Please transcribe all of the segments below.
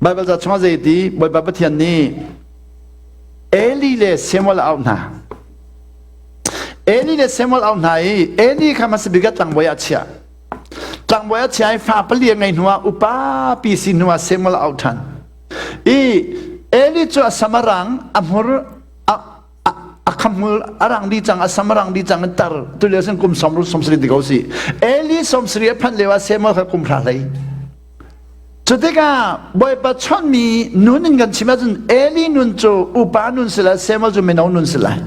Baibal ca chungah zei ti Bawipa Pathian nih Eli le Samuel a auh hna. Eli le Samuel auh hna i Eli kha hmasa bik ah tlangbawi ah a chiah. Tlangbawi a chiah i fa pali a ngei hnuah upa pi si hnuah Samuel a auh ṭhan. I Eli cu a sam a rang, a hmur a khamhmul a rang dih cang, a sam a rang dih cang, tar tu lio sin kum sawm 70 ti ko si. Eli 70 a phanh lio ah Samuel kha kum hra hlei. Cu tikah Bawipa chawnhmi nun in kan chim ahcun Eli nun cu upa nun si lai, Samuel cu mino nun si lai.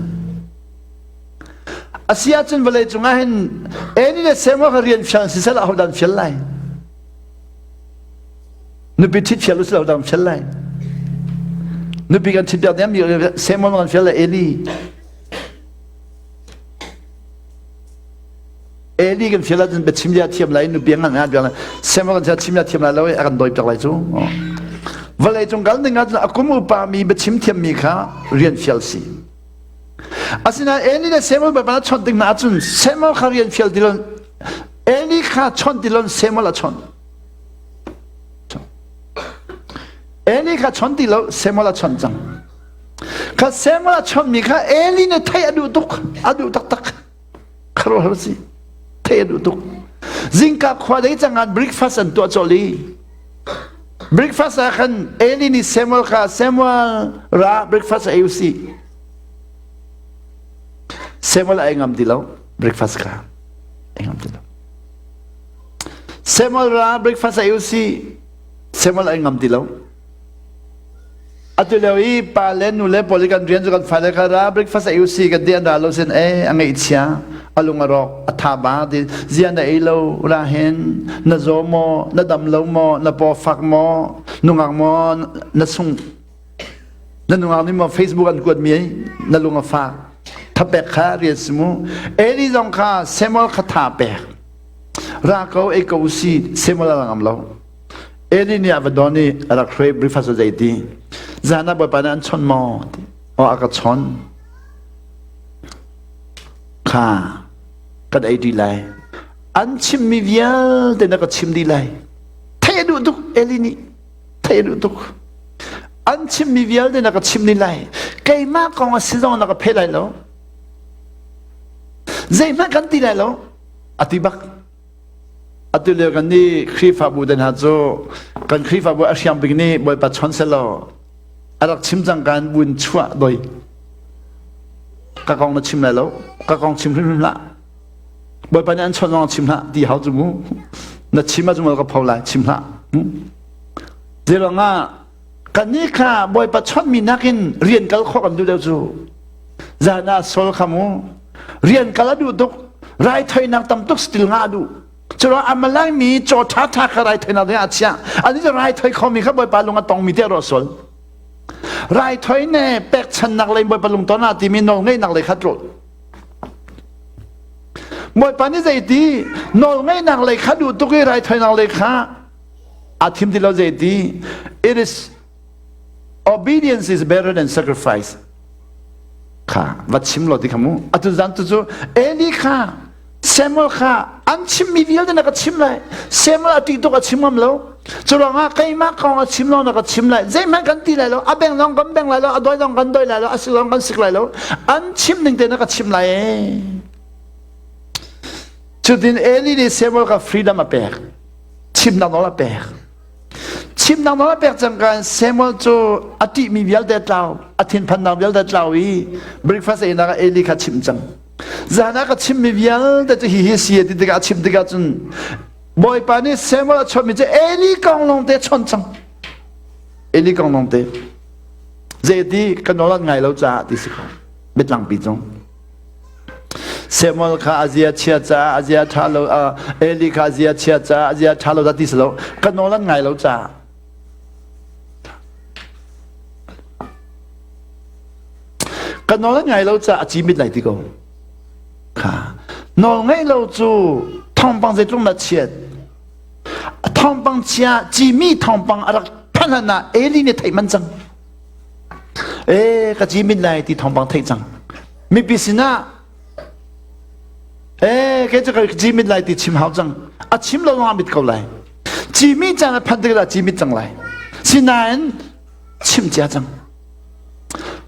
A si ahcun vawlei cungah hin Eli le Samuel kha rian fial si seh ahodah an fial lai? Nupi ṭhit fial u sih ahodah an fial lai? Nupi kan ṭhit piak diam Samuel kan fial lai Eli. Eli kan fial ahcun biachim zia thiam lai nupi ngan ngan biang Samuel kan chim zia thiam lai lo i a kan dawi piak lai cu. Vawlei cung kal ning ahcun a kum upa mi biachim thiam mi kha rian fial si. Asinain Eli le Samuel Baibal a chawnh tik hna ahcun Samuel kha rian fial ti lo Eli kha chawnh ti lo Samuel a chawnh. Eli kha chawnh ti lo Samuel a chawnh cang. Kha Samuel a chawnhmi kha Eli nih theih a duh tuk, a duh taktak. Khuaruahhar si. Theih a duh tuk. Zingka khua dei cangan breakfast an tuah cawlh i breakfast ah khan Eli nih Samuel kha Samuel ra breakfast ei usih. Samuel ai ngam ti lo breakfast kha ai ngam ti lo. Samuel ra breakfast ei usih. Samuel ai ngam ti lo. Atu lio i pa le nu le pawl i kan rian cu kan fale kha ra breakfast ei usi kan ti an ra lo sin e a ngaihchia a lung a rawk a tha ba ti zia na ei lo ra hin na zaw maw na dam lo maw na paw fak maw nungak maw na sung na nungak nih maw Facebook an kuat mi na lung a fak thapek kha rian si mu Eli zong kha Samuel kha tha pek ra ko ei ko usi Samuel a ngam lo Eli nih a va don i a rak hruai breakfast a zei ti. Zan ah Bawipa nih an chawnh maw? Ti. Aw a ka chawnh. Kha kan ei dih lai. An chimmi vialte na ka chim dih lai. Theih a duh tuk Eli nih. Theih a duh tuk. An chimmi vialte na ka chim dih lai. Keimah kong a si zong na ka pheh lai lo. Zeihmanh kan ti lai lo. A ti bak. Atu lio kan nih Khrihfabu te hna cu kan Khrihfabu a hriam bik nih Bawipa chon selaw a rak chim cang kan vun chuah doi. Ka kong na chim lai lo. Ka kong chim hrimhrim hlah. Bawipa nih an chon zong chim hlah ti hau cu mu. Na chim ah cu ka pho lai chim hlah. Zeiruangah kan nih kha Bawipa chonmi nakin rian kal khawh kan duh deuh cu. Zan ah sol kha mu rian kal a duh tuk raithoinak tam tuk still ngah duh curuang amalai mi chaw tha tha kha raithoinak ding ah chia ani cu raithoi khomi kha bawipa lung a tong mi te ro sol raithoi ne pekchannak lei bawipa lung ton ah timi nawl ngeihnak lei kha tlul bawipa nih zeiti nawl ngeihnak lei kha duh tuk i raithoinak lei kha a thim ti lo zeiti it is Obedience is better than sacrifice. Kha va chim lo ti kha mu. Atu zan tu cu Eli kha Samuel kha an chimmi vialte na ka chim lai. Samuel a ṭih tuk a chim ngam lo. Cu ruangah keimah kong a chim lo na ka chim lai. Zeihmanh kan ti lai lo. A beng zong kan beng lai lo. A doi zong kan doi lai lo. A sik zong kan sik lai lo. An chim ning te na ka chim lai ee. Cutin Eli nih Samuel kha freedom a pek. Chimnak nawl a pek. Chimnak nawl a pek cangka in Samuel cu a ṭihmi vialte a tlau, a thinphannak vialte a tlau i breakfast einak ah Eli kha chimh cang. Zan ah ka chimmi vialte cu hihi si a ti tikah a chim tikah cun Bawipa nih Samuel a chawnhmi cu Eli kong lawngte a chawnh cang. Eli kong lawngte. Zeiti ka nawl an ngai lo caah ti si ko. Biatlangpi cung. Samuel kha a zia chia caah a zia ṭha lo Eli kha a zia chia caah a zia ṭha lo dah ti si lo ka nawl an ngai lo caah ka nawl an ngai lo caah a cimit lai ti ko kha nawl ngaih lo cu thawngpang zeitluk na chiat thawngpang chia cimi thawngpang a rak phanh hlan ah Eli nih theih man cang e ka cimit lai ti thawngpang theih cang mipi sinah eh kei cu ka cimit lai ti chim hau cang a chim lo lawngah mit ko lai cimi caan a phanh tikah cimit cang lai. Sinain chim cia cang.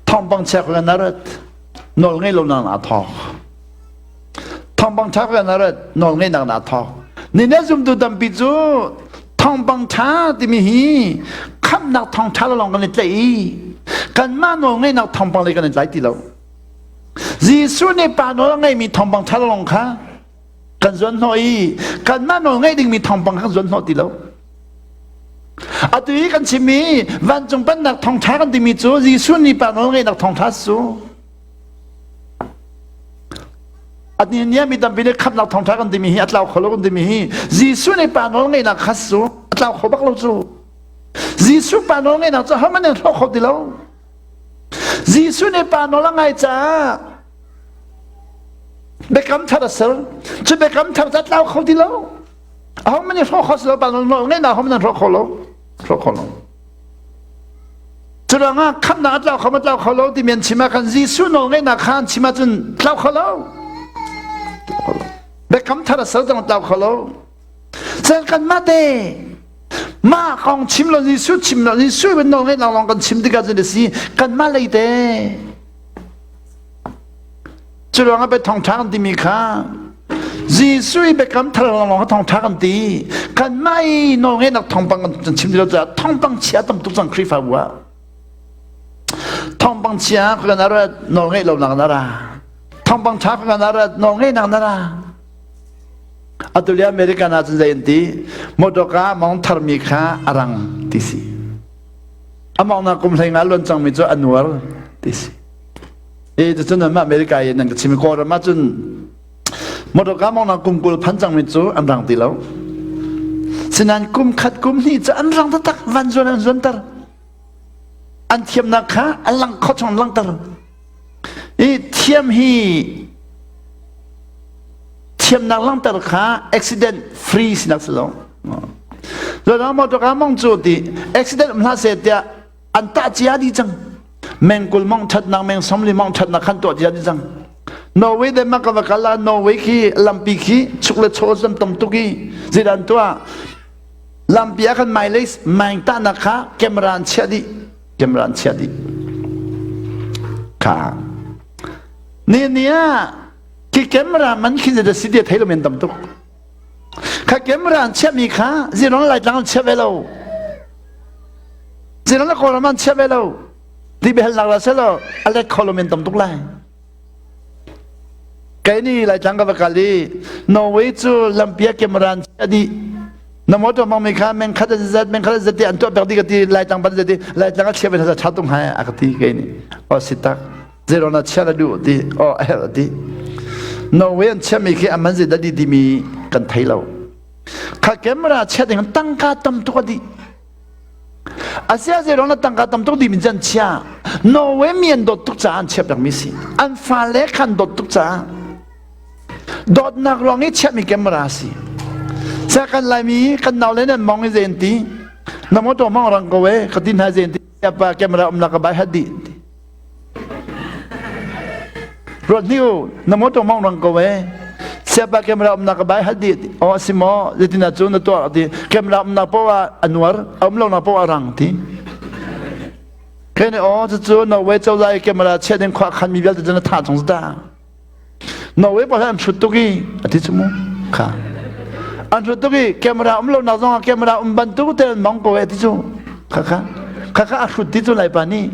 Thawngpang chia ko na rat nawl ngei lo nak na thawk. Thawngpang ṭha ko na rat nawl ngei nak na thawk. Ni ne zumtu tampi cu thawngpang ṭha timi hi khamhnak thawngṭha lawng kan i tlaih i kanmah nawl ngeihnak thawngpang lei kan i tlai ti lo. Jesuh nih pa nawl a ngeimi thawngpang ṭha lawng kha kan zuan hnawh i kanmah nawl ngeih dingmi thawngpang kha kan zuan hnawh ti lo. Atu i kan chimmi vancung pennak thawngṭha kan timi cu Jesuh nih pa nawl ngeihnak thawngṭha cu Ani nia mi tampi nih khamhnak thawngṭha kan timi hi a tlau kho lo kan timi hi Jesuh nih pa nawl ngeihnak kha cu a tlau kho bak lo cu. Jesuh pa nawl ngeihnak cu hohmanh nih hrawk kho ti lo. Jesuh nih pa nawl a ngai caah biakam thar a ser. Cu biakam thar cu a tlau kho ti lo. Ahohmanh nih hrawk kho si lo pa nawl ngeihnak ahohmanh an hrawk kho lo. Hrawk kho lo. Curuangah khamhnak a tlau kho ma tlau kho lo timi an chim ah khan Jesuh nawl ngeihnak kha an chim ahcun tlau kho lo. Biakam thar a ser cang tlau kho lo. Cun kanmah te mah kong chim lo Jesuh chim lo Jesuh ben nawl ngeihnak lawng kan chim tikah cun a si kanmah lei te Cu ruangah pei thawngṭha kan timi kha Jesuh i biakam thar lawnglawng kha thawngṭha kan ti. Kanmah i nawlngeihnak thawngpang kan chim ti lo caah thawngpang chia tam tuk cang Khrihfabu ah. Thawngpang chia kan ara nawlngeih lonak na ra. Thawngpang ṭha kan ara nawlngeihnak na ra. Atu le American ah cun zei an ti? Motorka mong tharmi kha a rang ti si. A mawngnak kum hlei nga luan cangmi cu a nuar ti si. E cucun anmah America i nan ka chim i Kawlram ah cun motorka mawngnak kum 20 phan cangmi cu an rang ti lo. Sinain kum khat kum hnih cu an rang taktak van zuan an zuanter. An thiamnak kha an lang kho chung langter. I thiam hi thiamnak langter kha accident free sinak si lo. Zoh motorka mong cu ti accident um hlah seh tiah an tah cia dih cang mengkul mong thatnak meng somli mong thatnak khan tuah cia dih cang Norway Denmark ka va kal ah Norway khi lampi khi chuk le chaw zam tam tuk i zeidah an tuah lampi ah khan mileage maing tahnak kha camera an chiah dih camera an chiah dih kha ni ni ah khi camera man khi zeidah si ti thei lo men tam tuk Kha camera an chiahmi kha ziron laitlang an chiah ve lo. Ziron le Kawlram an chiah ve lo. Ti biahalnak la selaw a let kho lo men tam tuk lai. Kai ni laitlang ka va kal i Norway cu lampia camera an chiah dih. Na motor mangmi kha meng khat zat meng khat zat ti an tuah pek dih ka ti laitlang ban zat ti laitlang a chiah ve tha tung hai a ka ti kai ni. O si tak. Zeiruang na chia na duh ti oh a herh ti Norway an chiahmi khi a man zeidah di timi kan thei lo kha camera chia ding tangka tam tuk a dih asia zeiruang na tangka tam tuk dimi an chia Norway mi an dawt tuk caah an chiah pekmi si an fale khan dawt tuk caah dawtnak ruang i chiahmi camera si sa kan laimi kan nau le nan mong i zen ti na motor mong rang ko e ka tin ha zen ti pa camera um la ka bai hat di Ruat hnik u, na motor mong rang ko e. Siapa camera umnak ka bai hat di. Oh si maw, zeitin ah cun na tuah ti. Camera umnak poh ah a nuar, a um lonak poh ah rang ti. Kene oh cucu Norway cozah i camera chiah ding khua khan mi vialte cu na thah chung ta. Norway pa an hrut tuk i a ti cu mu. Kha. An hrut tuk i camera um lonak zong ah camera um bantuk te an mong ko e ti cu. Kha kha. Kha kha a hrut ti cu Laipa nih.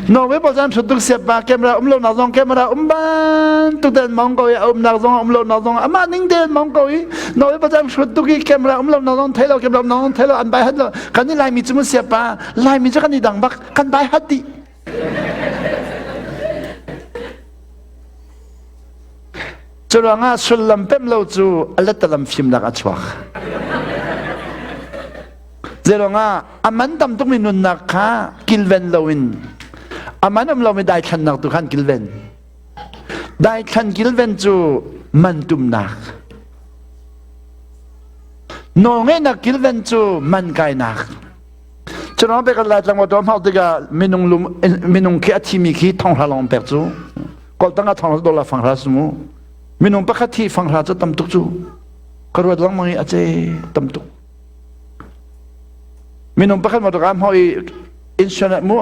Norway pa zan hrut tuk siap pa camera um lonak zong camera um bantuk te an mong ko i a umnak zong um lonak zong amah ning te an mong ko i Norway pa zan hrut tuk i camera um lonak zong thei lo camera um zong thei lo an bai hat lo kan i Laimi cu mu siap pa Laimi cu kan i dang bak kan bai hat dih Cu ruangah sullam pem lo cu a letalam fimnak a chuak. Zeiruangah a man tam tukmi nunnak kha kilven loin a man um lomi daithlannak tu khan kilven. Daithlan kilven cu man tumnak. Nawlngeihnak kilven cu man kainak. Curuang pek kan Laitlang motor hmau tikah minung lum minung khi a thimi khi thonghra lawng pek cu koltang ah thonghra dollar fanghra su mu minung pakhat thi fanghra cu tam tuk cu ka ruat lengmang i a ce tam tuk. Minung pakhat motor ka hmau i insurance mu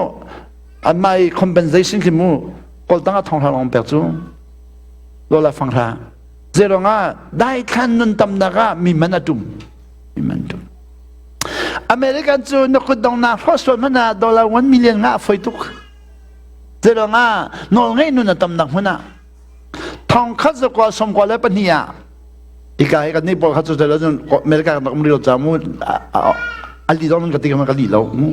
an mah i compensation khi mu kawltang ah thong hra lawng pek cu dollar fang hra. Zeirong ah daithlan nun tamnak ah mi man a tum. Mi man tum. American cu na kut dong na hrawh sual hmanh ah dollar 1 million nga a foi tuk. Zeirong ah nawl ngeih nun a tamnak hmun ah thong khat zakua sawmkua le pahnih ah ika hi kan nih pawl kha cu cun America kan rak um rih lo ca mu a li dong ka ti ka li lo mu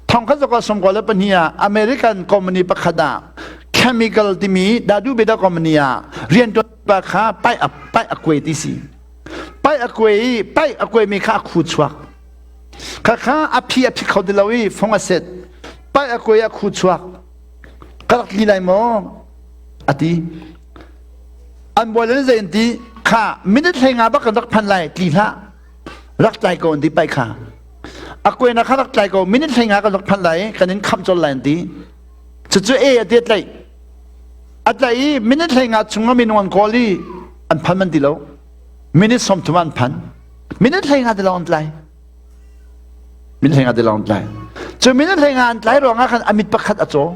thong khat zakua 92 ah American company pakhat ah chemical timi dadu beda company ah riantuan pa kha pai a pai a kuai ti si pai a kuai i pai a kuai mi kha a khu chuak kha kha a phi a phi kho ti lo i fong a set pai a kuai a khu chuak ka rak tli lai maw a ti an bawi le zei an ti kha minute hlei nga bak kan rak phan lai tli hlah rak tlai ko an ti pai kha a kuai na kha rak tlai ko minute hlei nga kan rak phan lai kan in khamh colh lai an ti cucu e a ti a tlaih a tlaih i minute hlei nga chung ah minung an kawl i an phan man ti lo minute 30 an phan minute hlei nga ti lo an tlai minute hlei nga ti lo an tlai cu minute hlei nga an tlai ruangah khan a mit pakhat a caw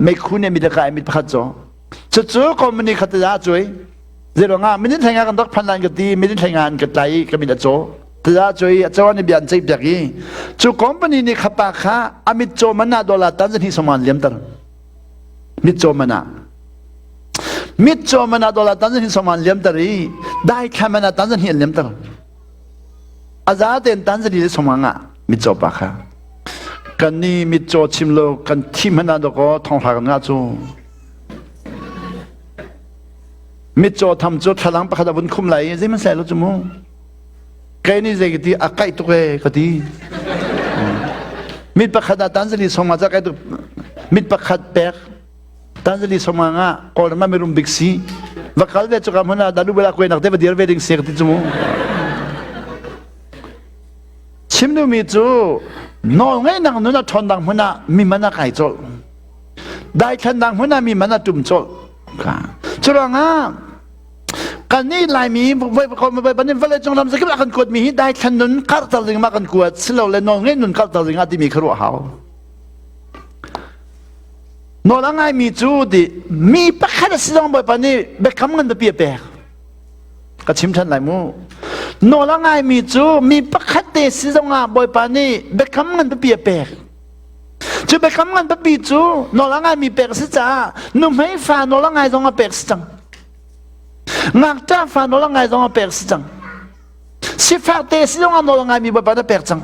meikhu nih mit a kai mit pakhat caw cucu company khat ah cuai zeiruangah minute hlei nga kan rak phan lan ka ti minute hlei nga an ka tlai i ka mit a caw tiah cuai a caw nih bia an ceih piak i cu company nih khapa kha a mit caw man ah dollar tan zahnih sawm an liamter mit caw man ah mit caw man ah dollar tan zahnih sawm an liamter i dai thla man ah tan zahnih an liamter a za tein tan zahnih le sawm nga mitcaw pa kha kan ni mitcaw chim lo kan thi hmanh ah dawkaw thonghla kan ngah cu mitcaw tham cu thlalang pakhat a vun khum lai i zeihmanh sai lo cu mu kai nih zei ka ti a kaih tuk e ka ti mit pakhat ah tanzali song ah ca kai tuk mit pakhat pek tanzali song ah kawlram ah mirum bik si va kal ve cuka hmun ah dalu bela kuai nak te va dir ve ding si ka ti cu mu chim duhmi cu nawl ngeihnak nun a ṭhawnnak hmun ah mi man a kai colh daithlannak hmun ah mi man a ṭum colh curuangah kannih Laimi vawlei cung ram zakip ah kan kuatmi hi daithlan nun karhter ding ma kan kuat silole nawl ngeih nun karhter ding ah timi kha ruah hau nawl a ngaimi cu ti mi pakhat a si zong Bawipa nih biakam ngan biapi a pek ka chim ṭhan lai mu nawl a ngaimi cu mi pakhat te si zongah Bawipa nih biakam ngan pipi a pek cu biakam ngan pipi cu nawl a ngaimi pek a si caah nuhmei fa nawl a ngai zong a pek si cang ngakṭah fa nawl a ngai zong a pek si cang sifak te si zongah nawl a ngaimi Bawipa na pek cang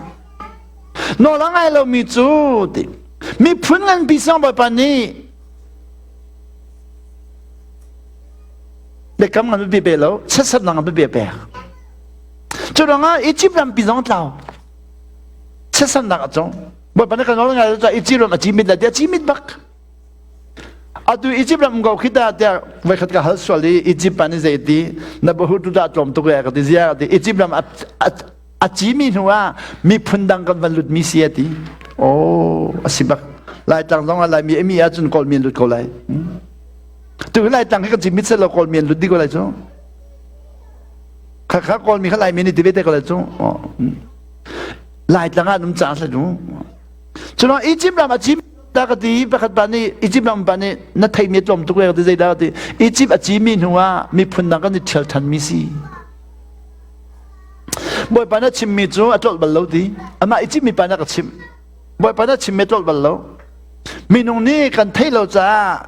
nawl a ngai lomi cu ti miphun nganpi zong Bawipa nih biakam ngan biapi pe lo chiatsernak ngan biapi pek cu ruangah Egypt rampi zong tlau chiatsernak a cong bawipa nih kan nawl ngai lo Egypt ram a cimit lai tiah cimit bak atu Egypt ram ko khita tiah voikhat ka hal sual i Egypt pa nih zei ti na bahu tu dah tlawm tuk e ka ti zia ka ti Egypt ram a cimi hnu ah miphun dang kan van lut mi si a ti oh a si bak Laitlang zong ah Laimi emi ahcun Kawlmi an lut ko lai Tu hi Laitlang hi kan cimit seh law Kawlmi an lut dih ko lai cu. Kha kha Kawlmi kha Laimi nih ti ve te ko lai cu. Laitlang ah an um cang seh cu. Cuno Egypt ram a cim ta ka ti pakhat pa nih Egypt ram pa nih na theimi tlawm tuk le ka ti zeidah ka ti Egypt a cimi hnu ah miphun dang kan i ṭhial ṭhan mi si. Bawipa na chimmi cu a tlolh bal lo ti. Amah Egypt mi pa na ka chimh. Bawipa na chimmi tlolh bal lo. Minung nih kan theih lo caah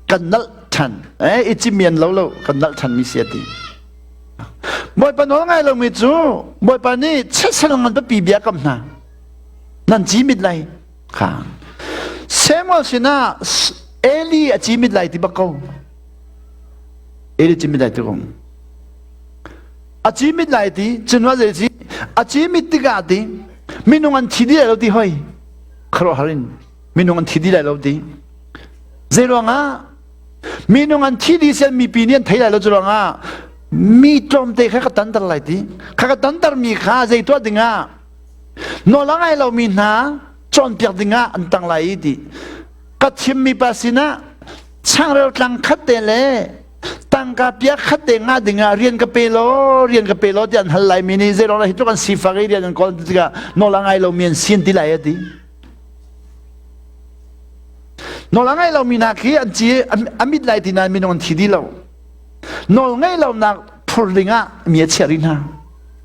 kan nalh ṭhan. Eh, i cimian lo lo kan nalh ṭhan mi si a ti. Bawipa nawl ngai lomi cu Bawipa nih chiatser ngan biapi bia kam hna. Nan cimit lai. Kha. Samuel sinah Eli a cimit lai ti bak ko. Eli cimit lai ti ko. A cimit lai ti, cun zei si a cimit tikah ti minung an thi dih lai lo ti hoi. Khuaruahhar in minung an thi dih lai lo ti. Zei ruangah minung an thi dih sian mipi nih an thei lai lo cu ruangah mi tlawmte kha ka tanter lai ti. Kha ka tanter mi kha zei tuah dingah nawl a ngai lomi hna cawnpiak dingah an tang lai i ti. Ka thimmi pa sinah changreu tlang khat te le. Tangka pia khat te nga ding ah rian ka pe law, rian ka pe law ti an hal lai mi nih zeiruang dah hi tluk an sifak i rian an kawl tikah nawl a ngai lo mi an sin ti lai a ti. Nawl a ngai lo mi hna khi an ci a mit lai ti nain minung an thi dih lo. Nawl ngeih lonak phur ding ah mi a chiah rih hna.